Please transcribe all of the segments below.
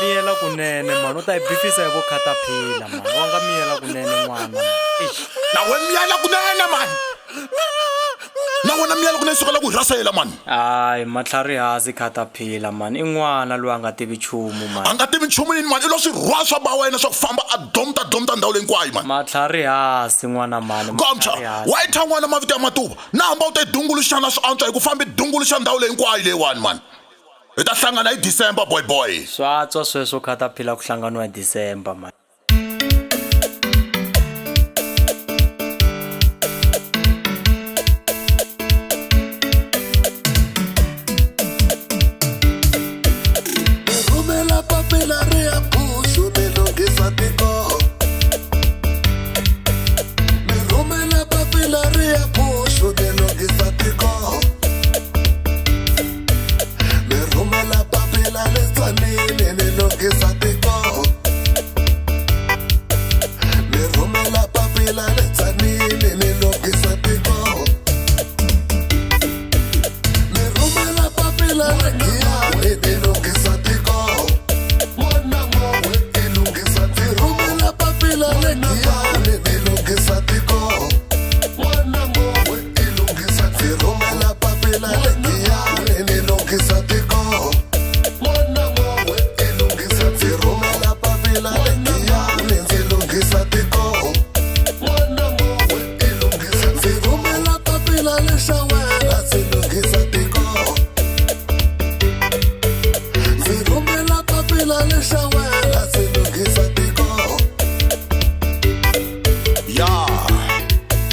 Miyela kunene mani u ta yi bifisa hi vo khathaphila mani wa nga miyela kunene n'wana mani eish Na we miyela kunene mani. Na wena miyela kunene sukela ku hirasela mani. Hayi matlharihasi khathaphila mani i n'wana loyi a nga tivi nchumu A mani nga tivi nchumu yini mani i lo swi rhwala swa ba wena swa ku famba a domta domta ndhawu leyi hinkwayo mani. Matlharihasi n'wana mani Gomcha matlharihasi wa yi thya n'wana mavito ya matuva na hamba u te dunguluxana swi antswa hi ku fambi dunguluxa ndhawu leyi hinkwayo leyiwani mani. Hi ta hlangana hi December boy boy. Swa tswa sweswo khathaphila ku hlanganiwa hi December mani. Mi rhumela papila ri ya phuxu mi lunghisa tiko. Mi rhumela papila ri ya phuxu mi lunghisa tiko. Mi rhumela papila le Tzaneen ni lunghisa tiko. Mi rhumela papila le Tzaneen ni lunghisa tiko. Mi rhumela papila le Giyani ni lunghisa tiko. Mi rhumela papila le Giyani ni lunghisa tiko. Mi rhumela papila le Giyani ni lunghisa tiko. Mi rhumela papila le Giyani ndzi lunghisa tiko. Ndzi rhumela papila le Xawela ndzi lunghisa tiko. Ndzi rhumela papila le Xawela ndzi lunghisa tiko. Ya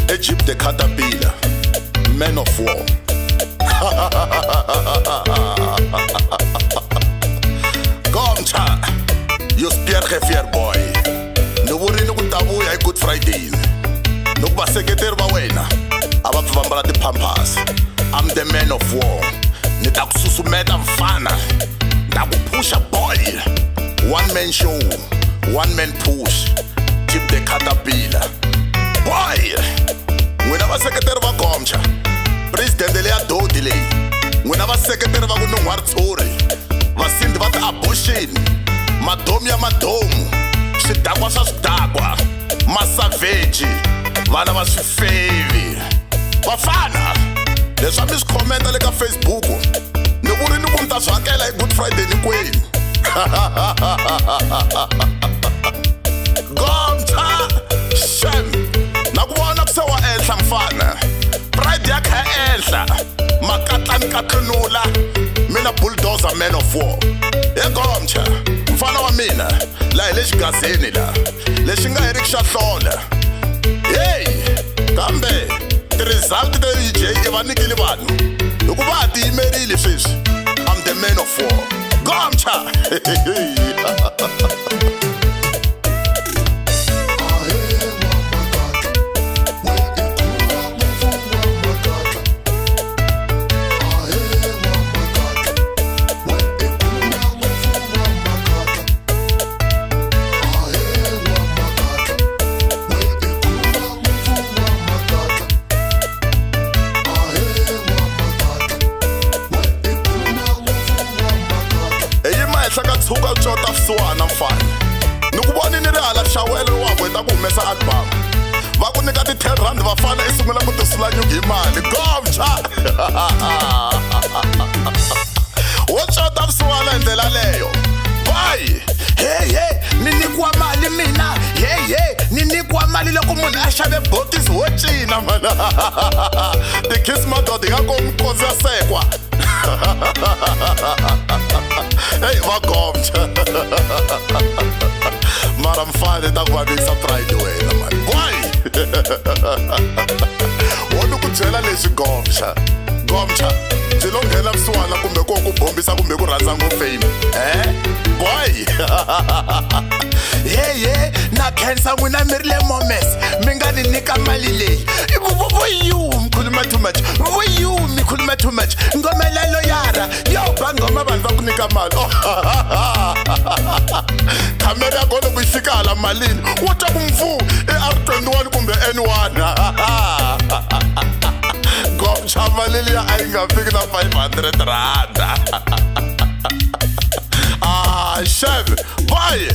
Egypt the caterpillar, man of war. Gomcha, you speargevier boy. Ni vurile ku ta vuya hi Good Friday. Ni ku vaseketeri va wena a va pfi va mbala ti-pampers. I'm the man of war. Ni ta ku susumeta mfana. Ni ta ku phusha boy. One man show, one man push. Keep the caterpillar. Boy! N'wina vaseketeri va Gomcha, presidente leya doti leyi. N'wina vaseketeri va ku nun'hwa ritshuri, vasindhi va ti-abortion, madomu ya madomu, swidakwa swa swidakwa, masavheji, vana va swifevi. Vafana, leswi a mi swi khomenta le ka Facebook, ni vurile ku mi ta swi hakela hi Good Friday hinkwenu. Gomcha, xem, na ku vona ku se wa enhla mfana. Pride ya kha enhla, makatla ni katlunula, mina bulldozer man of war. He Gomcha, mfana wa mina, la hi le xigazini la, lexi nga heriki xa hlola. Hey, kambe ti-result ta UJ i va nyikile vanhu hikuva ha tiyimerile sweswi. I'm the man of war. Gomcha! Ahee wa makatla, we i khuma ngopfu wa makatla. Ahee wa makatla, we i khuma ngopfu wa makatla. Ahee wa makatla, we i khuma ngopfu wa makatla. Ahee wa makatla, we i khuma ngopfu wa makatla. Hi yima henhla ka tshuka u cota vusiwana mfana. Ni ku voni ni ri hala xawele wa hweta ku humesa album. Va ku nyika ti-10 rand vafana i sungula ku tisula nyuku hi mali. Gomcha! Wo cota vusiwana hi ndlela leyo. Boy! Hey, hey, ni nyikiwa mali mina. Hey, hey, ni nyikiwa mali loko munhu a xave bokisi wo cina mana. Ti-kiss madoda yi nga komi nkosi ya sekwa. Hey, va Gomcha. Mara mfana ta ku vavisa pride wena mani. Boy! Wo ni ku byela leswi Gomcha. Gomcha, byi lo nghena vusiwana kumbe ko ku bombisa kumbe ku rhandza ngopfu fame. Eh? Boy! Hey, hey, na khensa n'wina mi ri le Momes, mi nga ni nyika mali leyi. Vuyu, mi khuluma too much. Vuyu, mi khuluma too much. Ngoma lelo yara, yo ba ngoma vanhu va ku nyika mali. Khamera ya kona ku yi fika hala malini, wo twa ku mfu i R21 kumbe N1. Gomcha mali liya a yi nga fiki na 500 rand. Ah, Shame boy.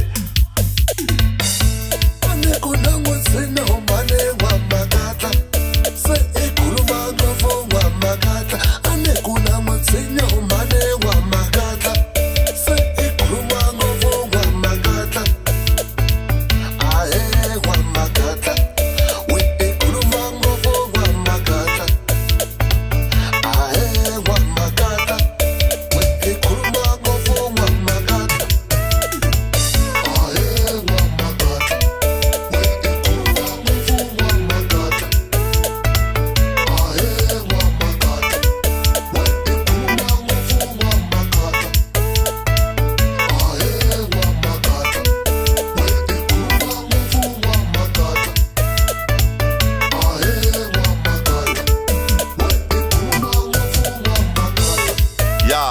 Ya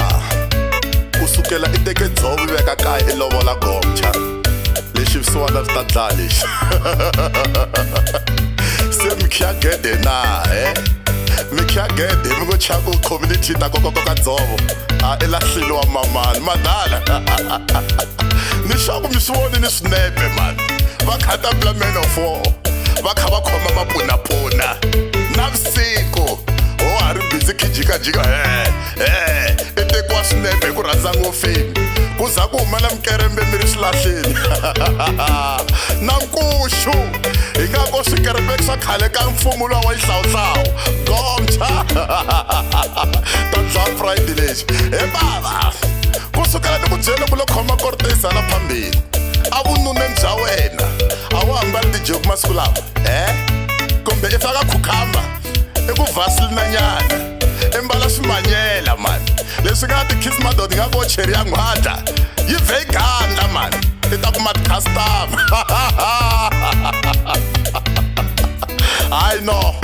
kusukela i teke dzovo i veka kaya i lovola gomcha lexi vusiwana swi ta dlaya lexi se mikhiya gede na he mikhiya gede mi ngo chaku community ta kokokoka dzovo a i lahlile wa mamani madala ni xaku mi swi voni ni swinepe mani va khatapila man of war va kha va khoma mapunapuna navusiku ho ha ri busy khijikajika he he i tekiwa swinepe hi ku rhandza ngopfeni ku za ku humela mikerembe mi ri swilahleni na nkuxu hi nga ko swikerembe swa khale ka mfumo luwa wa xihlawuhlawu gomcha ta dlaya pride lexi he bava kusukela ni ku byele ku lo khoma kortesi hala phambili a vununeni bya wena a wu hambali tijoku masiku lawa kumbe i faka khukhamba i ku vaselinanyana i mbala swimanyela mani leswi nga ti-kiss madod nga ko cheri ya nghwadla yi vhe yi gandla mani i ta kuma ti-customer hayi no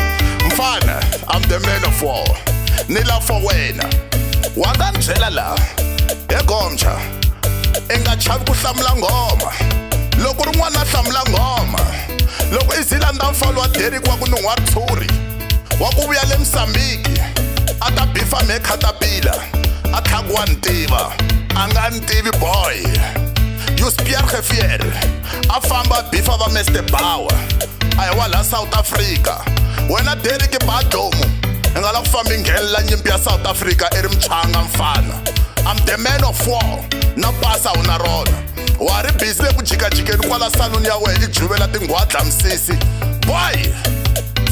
mfana I'm the man of war ni la for wena wa nga ni byela laha he gomcha i nga chavi ku hlamula nghoma loko rin'wana a hlamula nghoma loko i zila ndamfalo wa Derek wa ku nun'hwa ritshuri wa ku vuya le Mozambique a ta bifa me khatapila a tlha ku wa ni tiva a nga ni tivi boy you spear gefier a famba bifa va Mr Bauer a hi wa la South Africa wena Derek Badlomu i nga la ku famba i nghenelela nyimpi ya South Africa i ri muchanga mfana I'm the man of war na pasa u na rona wa ri busy le ku jikajikeni kwala saluni ya wena i juvela tinghwadla misisi boy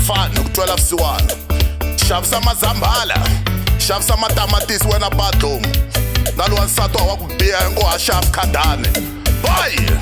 fani ku twela vusiwana xavisa mazambhala xavisa matamatisi wena Badlomu na lowa nsati wa ku biha hi ngo ha xavi khadani boy.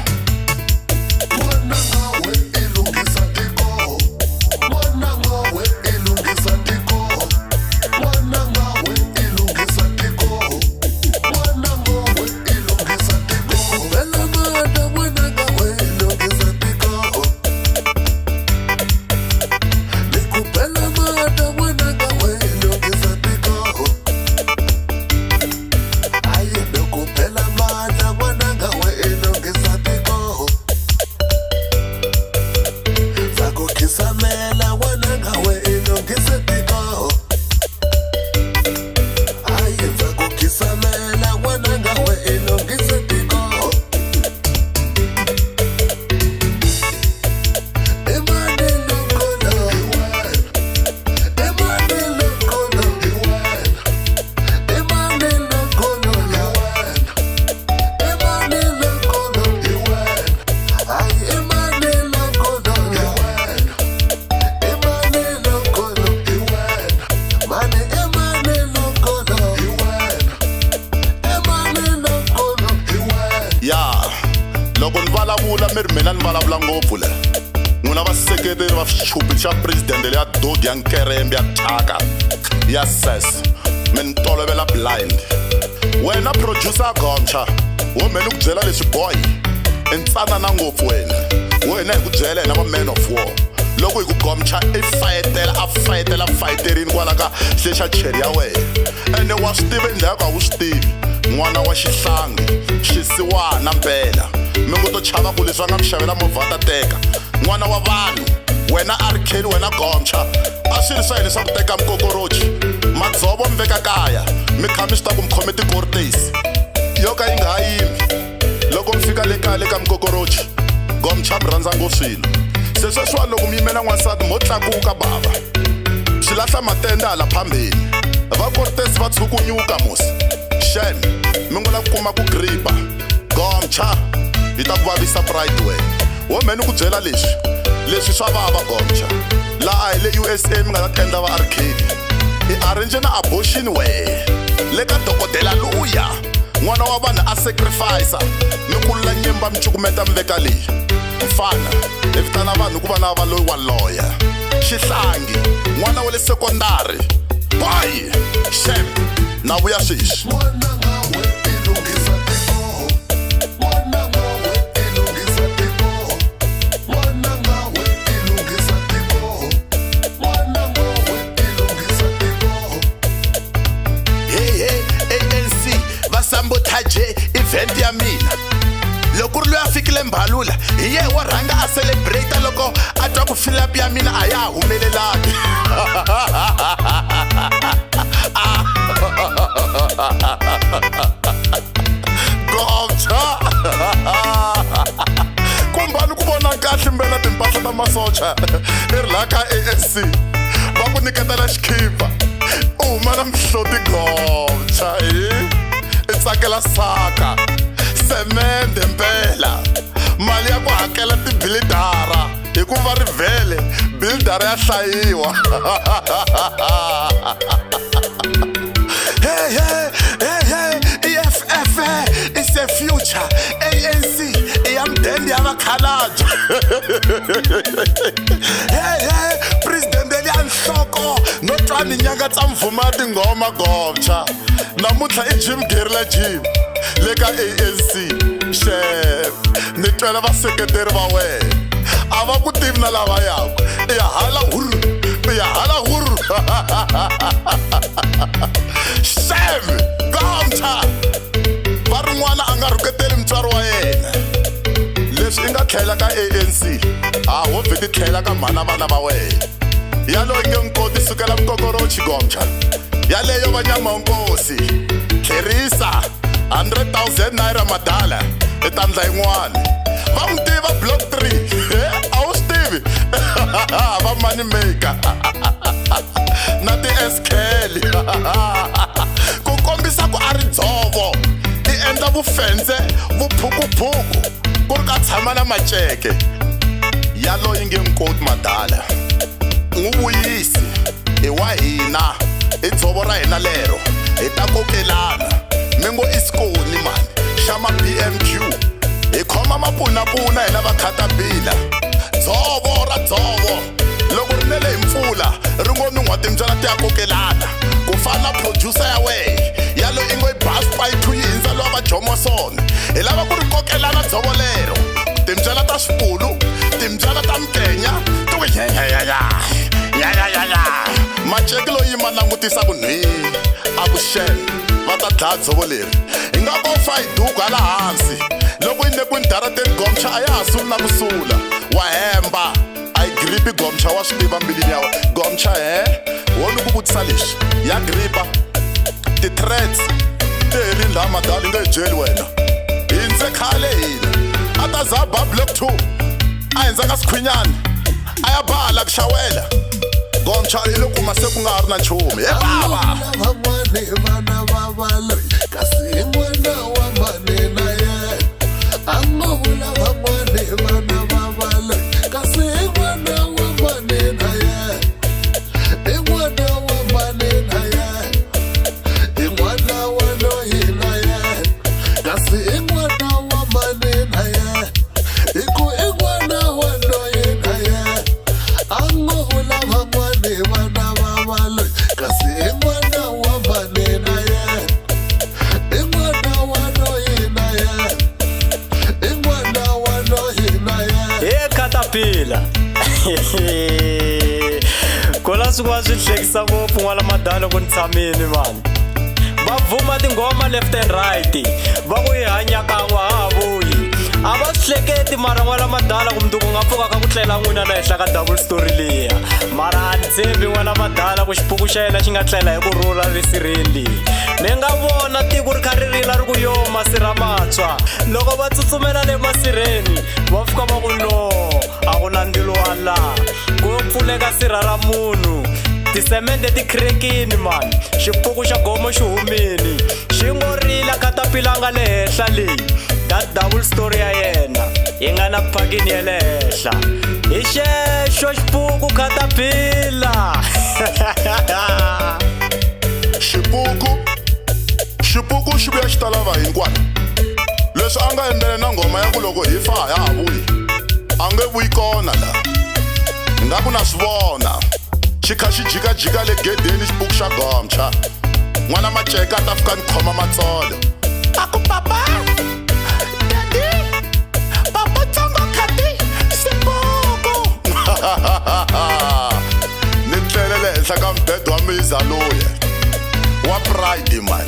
Ya loko ni vulavula mi ri mina ni vulavula ngopfu la n'wina vaseketeri va xichupi xa presidente leya dodi ya nkerembe ya thyaka ya ses mi ni tolovela blind wena producer gomcha wo me ni ku byela leswi boy i ntsanana ngopfu wena wena hi ku byela hina va man of war loko hi ku gomcha i fayetela a fayetela fayiterini kwala ka xexa cheri ya wena ene wa swi tiva endla ya ku a wu swi tivi n'wana wa xihlangi xisiwana mpela mi ngo to chava ku leswi va nga mi xavela movha ta teka n'wana wa vanhu wena a ri kheli wena gomcha a swi ri swa yini swa ku teka mikokorochi madzovo mi veka kaya mi kha mi swi ta ku mi khome tikortesi yo ka yi nga ha yimi le ka mikokorochi gomcha mi rhandza ngopfu swilo se sweswiwani loko mi yimela n'wansati mo tlakuka bava swi lahla matende hala phambeni va cortes va tshukunyuka musi xem mi ngo la ku kuma ku gripa gomcha yi ta ku vavisa pride wena wo mhe ni ku byela leswi leswi swa vava gomcha laha a hi le USA mi nga ta tiendla va arcade i arrange na abortion wehe le ka dokodela luya n'wana wa vanhu a sacrifice mi kulula nyimba mi cukumeta mi veka leyi mfana i vitana vanhu ku va na va loyi wa loya xihlangi n'wana wa le sekondari boy xem na vuya sweswi N'wananga we i lunghisa tiko N'wananga we i lunghisa tiko N'wananga we i lunghisa tiko N'wananga we i lunghisa tiko hey hey ANC va sabotage event ya mina loko ku ri loyi a fikile mbalula hi yehe wo rhanga a celebrate loko a twa ku fill up ya mina a ya ha humelelangi gomcha kumbani ku vona kahle mbela timpahla ta masocha i ri laha ka ANC va ku nyiketela xikhipa u huma na mihloti gomcha hi i tsakela saka semende mpela mali ya ku hakela tibilidara hikuva ri vhele bilidara ya hlayiwa hey hey hey hey EFF is the future ANC i ya mudende ya vakhalabye hey hey president ya nhloko no twa ni nyanga tsa mvuma ya tinghoma gomcha namuntlha i Jim Gerila Jim le ka ANC xef ni twela vaseketeri va wena a va ku tivi na lava yaku i ya hala huru i ya hala huru xem gomcha va ri n'wana a nga rhuketeli mutswari wa yena leswi i nga tlhela ka ANC a ho vheti tlhela ka mhana vana va wena yaloyi nge nkoti sukela mikokorochi gomcha yaleyo va nyama nkosi tlherisa 100,000 naira madala i tandla yin'wana va n'wi tiva block 3 a wu swi tivi va money maker na ti-skl ku kombisa ku a ri dzovo i endla vufense vuphukuphuku ku ri ka tshama na maceke yaloyi nge nkoti madala n'wi vuyisi i wa hina i dzovo ra hina lero hi ta kokelana mi ngo i sikoni mani xa ma BMQ hi khoma mapunapuna hina va khatapila dzovo ra dzovo loko ri nele hi mpfula ri ngo nun'hwa timbyana ti ya kokelana ku fana na producer ya wehe yalo i ngo i bus pipe yi hindza lowa va jomoson hi lava ku ri kokelana dzovo lero timbyana ta swipulu timbyana ta mikenya ti ku yayayaya yayayaya maceki loyi yima langutisa ku nhwi a ku xen va ta dlaya dzovo leri hi nga ko fa hi duku hala hansi loko yi nekwini darateni gomcha a ya ha suli na ku sula wa hemba a yi gripi gomcha wa swi tiva mbilwini ya wena gomcha he wo ni ku vutisa leswi ya gripa ti-threats ti herini laha madala i nge hi byeli wena hindze khale hina a ta za ba block 2 a hindza ka sikhwinyani a ya ba hala ku xawela gomcha i lo kuma se ku nga ha ri na nchumu he bava Van'wani vana va valoyi kasi i n'wana wa mani na yena a ngo vula van'wani vana va valoyi kasi i n'wana wa mani na yena i n'wana wa mani na yena i n'wana wa loyi na yena kasi i n'wana wa mani na yena hi ku i n'wana wa loyi na yena a ngo vula van'wani vana va valoyi kasi i n'wana wa mani na yena i n'wana wa loyi na yena i n'wana wa loyi na yena he khatapila kola swin'wana swi hlekisa ngopfu n'wana madala loko ni tshamile mani va vuma tinghoma left and right va ku hi hanya kan'we ha ha vuyi a va swi hleketi. mara n'wana madala ku mundzuku nga pfuka ka ku tlela n'wina la henhla ka double story liya mara a ni tshembi n'wana madala ku xipuku xa yena xi nga tlela hi ku rhula risirheni leyi mi nga vona tiko ri kha ri rila ri ku yo masirha matshwa loko va tsutsumela le masirheni va fika va ku no a ku na ndzilo wa laha ku pfuleka sirha ra munhu tisemende ti khirekini mani xipuku xa gomo xi humini xi ngo rila katapila nga le henhla leyi that double story ya yena yi nga na phakini ya le henhla hi xexo xipuku katapila. Xipuku xipuku xi vuya xi ta lava hinkwano leswi a nga yimbelela na nghoma ya ku loko hi fa ha ha vuyi a nge vuyi kona la nga ku na swi vona xi kha xi jikajika le gedeni xipuku xa gomcha n'wana maceka a ta fika ni khoma matsolo a ku papa dadi papa tsongo khati sipuku ni tlelele henhla ka mubedo wa miza loye wa pride man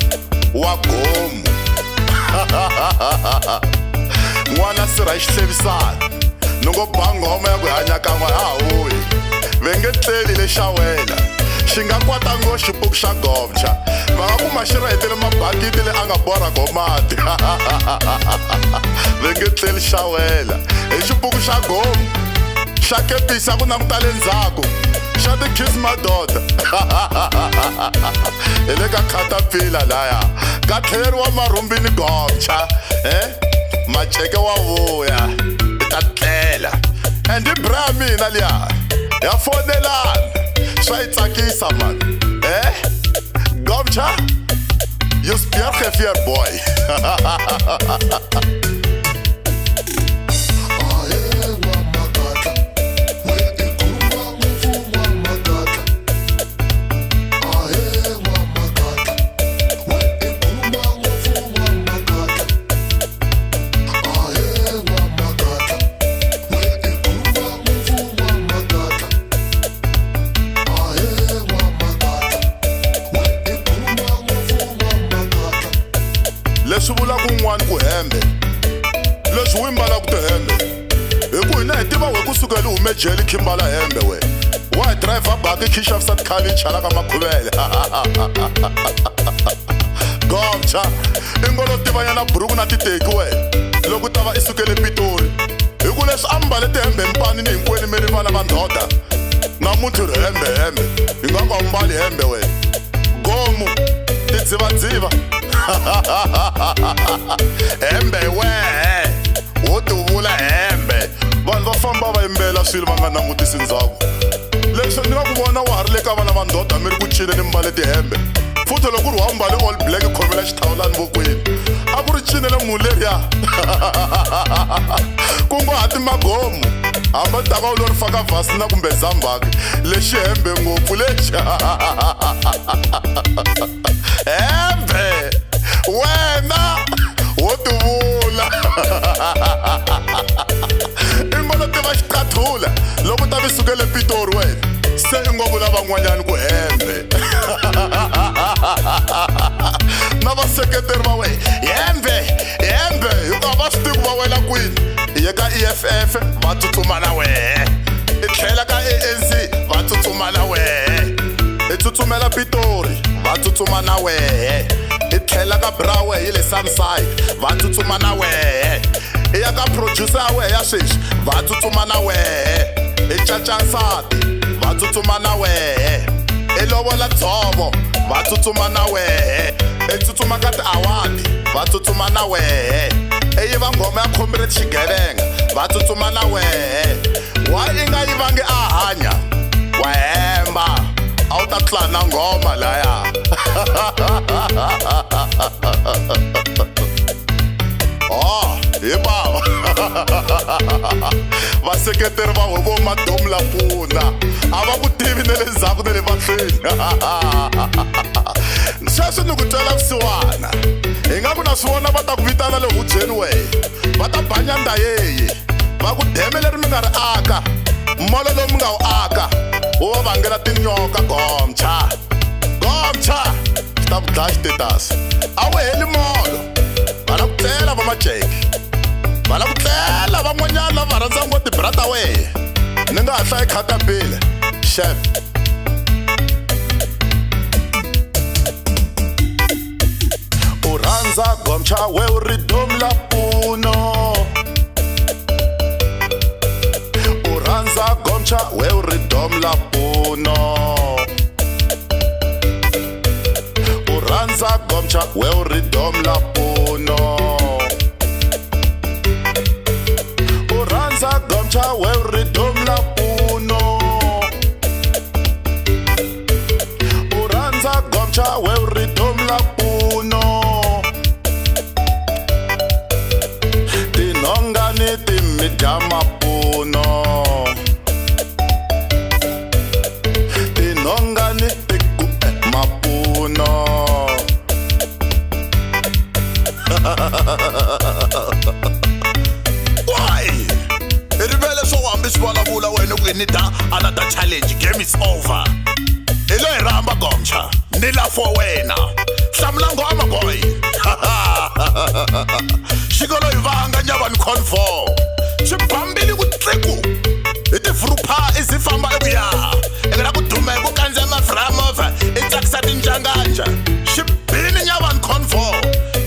wa gomu n'wana sirha xihlevisana ni ngo ba nghoma ya ku hanya kan'we ha huyi ve nge tleli lexa wena xi nga kwata ngo xipuku xa gomcha va nga kuma xi ra hetele mabakiti le a nga borha go mati ve nge tleli xa wena hi xipuku xa gomu xa kepisa ku languta le ndzhaku xa ti-kiss madoda hi le ka khatapila laya ka tlheleriwa marhumbini gomcha maceke wa vuya i ta tlela and i bra ya mina liya ya fonelana swa yi tsakisa man gomcha you speargevier boy. Leswi vulaka un'wana ku hembe leswi wu mbalaka tihembe hi ku hina hi tiva we kusukela i hume jele khi mbala hembe we wa hi driver baki khi xavisa tikhali yi chalaka makhuvele gomcha i ngo lo tivanyana buruku na titeki we loko ta va i sukele Pitori hi ku leswi a mbale tihembe mpani ni hinkwenu mi ri vana va ndhoda namuntlha ri hembe hembe hi nga ku a mbali hembe we gomu tidzivadziva hembe wehe wo tivula hembe vanhu va famba va yimbela swilo va nga langutisi ndzhaku leswi ni nga ku vona wa ha ri le ka vana va ndhoda mi ri ku cineni mi mbale tihembe futhi loko ku ri wa mbale all black khomela xithawulani vokweni a ku ri cinele munhu leriya ku ngo hati magomu hamba ta va u lo ri faka vasina kumbe zambaki lexi hembe ngopfu lexi hembe wena wo tivula i ngo lo tiva xiqathula loko ta vi sukele Pitori wena se i ngo vula van'wanyani ku hembe na vaseketeri va wena hembe hembe hikuva va swi tivi ku va wela kwini hi ye ka EFF va tsutsuma na wehe i tlhela ka ANC va tsutsuma na wehe i tsutsumela Pitori va tsutsuma na wehe i tlhela ka Brawe hi le Sunnyside va tsutsuma na wehe i ya ka producer ya wehe ya sweswi va tsutsuma na wehe i caca nsati va tsutsuma na wehe i lovola dzovo va tsutsuma na wehe i tsutsuma ka ti-award va tsutsuma na wehe i yiva nghoma ya comrade xigevenga va tsutsuma na wehe wa i nga yivangi a hanya wa hemba a wu ta tlula na nghoma laya hi bava vaseketeri va vo madomu la pfuna a va ku tivi na le ndzhaku na le mahlweni sweswi ni ku twela vusiwana hi nga ku na swi vona va ta ku vitana le hubyeni wehe va ta banya ndayeye va ku deme leri mi nga ri aka molo lowu mi nga wu aka wu va vangela tinyoka gomcha gomcha xi ta ku dlaya xitetasi a wu heli molo va la ku tlela va maceke. Va lava ku tlela van'wanyana lava rhandzaka ngo tibra ta wehe. Ni nga ha hlayi khatapila. Xem. U rhandza gomcha we u ri domu la puno. U rhandza gomcha we u ri domu la puno. U rhandza gomcha we u ri domu la puno. U rhandza gomcha we u ri domu la puno. U rhandza gomcha we u ri domu la puno. Tinhonga ni timidya mapuno. Tinhonga ni tiku mapuno. Why? I rivele swo hambi swi vulavula wena ku i ni da another challenge game is over. Hi lo hi rhamba gomcha ni la for wena. Hlamula nghoma boy. Xikolo hi vanga nyavani convo. Swi bambile ku tliku. Hi tivhurupha i zi famba evuya. I nga ku duma hi ku kandziya mafurha ya movha i tsakisa tinjanganja. Xi bini nyavani convo.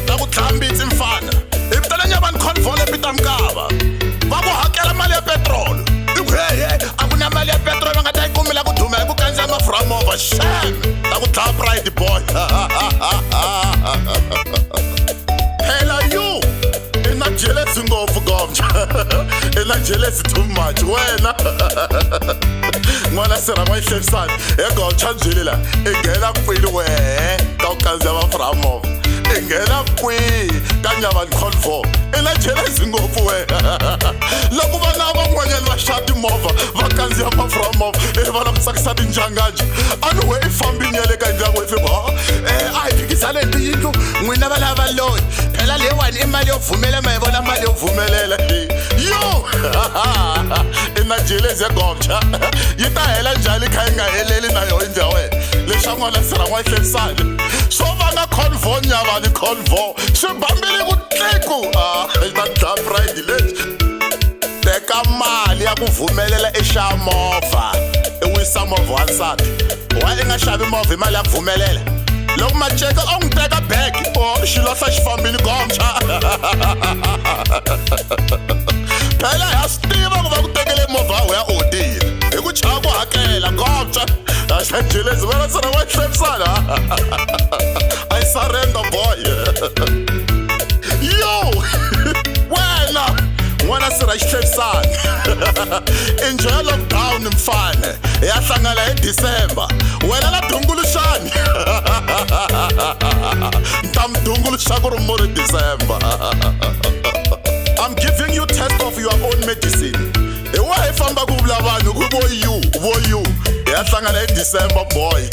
Ta ku dlaya mbitsi mfana. Hi vitana nyavani convo le Peter Mokaba. Va ku hakela mali ya petrol. I ku hehe a ku na mali ya petrol va nga ta yi kumela ku duma hi ku kandziya mafurha ya movha. Xem. Ta ku dlaya pride boy. Phela you i na jealousy ngopfu gomcha. I na jealousy too much wena. N'wana sirha n'wa xihlevisani he gomcha byeli la i nghena kwini wehe ka ku kandziya mafurha ya movha. I nghena kwihi ka nyavani convo. I na jealousy ngopfu wena. Loko vana van'wanyana va xava timovha va kandziya mafurha ya movha i va lava ku tsakisa tinjanganja. A ni we i fambini ya le ka ndyangu i fika a hi phikizaneni tiyindlu n'wina va lava loyi. Phela leyiwani i mali yo pfumela ma yi vona mali yo pfumelela. Yo! I na jealousy ya gomcha. Yi ta hela njhani kha yi nga heleli na yona yindlu ya wena. Lexa n'wana sirha n'wa xihlevisani. Swo vanga convo nyavani convo. Swi bambile ku tliku. Yi ta dlaya pride lexi. Teka mali ya ku pfumelela i xava movha. I wisa movha wa nsati. Why i nga xavi movha hi mali ya ku pfumelela? Loko Maceka o n'wi teka bag o xilahla xi fambile gomcha. Phela ha swi tiva ku va ku tekele movha ya odile. Hi ku chava ku hakela gomcha. A jealousy wena sirha wa xihlevisana. I surrender boy. Yo! Wena n'wana sirha xihlevisani. Enjoy lockdown mfana. Hi ya hlangana hi December. Wena la dunguluxani. Ni ta mi dunguluxa ku ri muri December. I'm giving you test of your own medicine. Hi wahi famba ku vula vanhu ku vo you, vo you. Hi ya hlangana hi December boy.